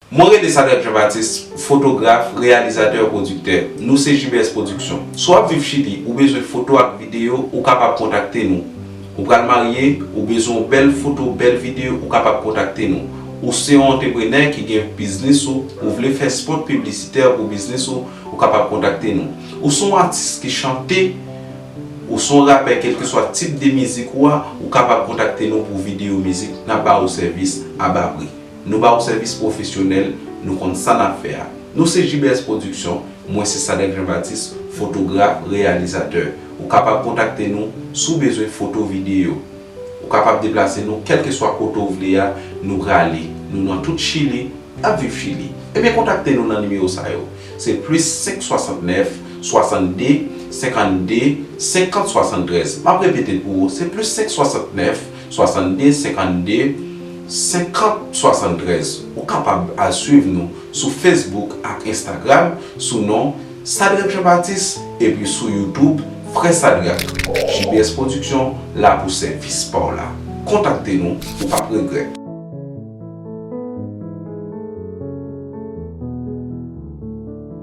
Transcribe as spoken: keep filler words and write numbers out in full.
Mwen rele Sadrac Jean Baptiste, fotograf, reyalizatè, pwodiktè. Nou se J B S Production. Si w ap viv Chili, ou bezwen foto ak videyo, ou kapab kontakte nou. Ou pral marye, ou bezwen yon bèl foto, bèl videyo, ou kapab kontakte nou. Ou se yon antreprenè ki gen biznis ou, ou vle fè spot piblisitè pou biznis ou, ou kapab kontakte nou. Ou se yon atis ki chante, ou se yon rapè, kèlkeswa tip de mizik ou a, ou kapab kontakte nou pou videyo mizik, n ap ba ou sèvis a ba pri. Nou ba ou sèvis pwofesyonèl, nou konn sa n ap fè a. Nou se J B S Production, mwen se Sadrac Jean Baptiste, fotograf, reyalizatè. Ou kapab kontakte nou si w bezwen foto, videyo. Ou kapab deplase nou kèlkeswa kote w vle a, nou prale. Nou nan tout Chili, ap viv Chili. Ebyen kontakte nou nan nimewo sa yo. Se plis senk swasantnèf, swasannde, senkannde, senkant, swasanntrèz. M ap repete l pou ou, se plis senk swasantnèf, swasannde, senkannde, senkant, swasanntrèz. Ou kapab al swiv nou sou Facebook ak Instagram sou non Sadrac Jean Baptiste, epi sou YouTube, Frè Sadrac. J B S Production la pou sèvis pa w la. Kontakte nou, ou p ap regrèt.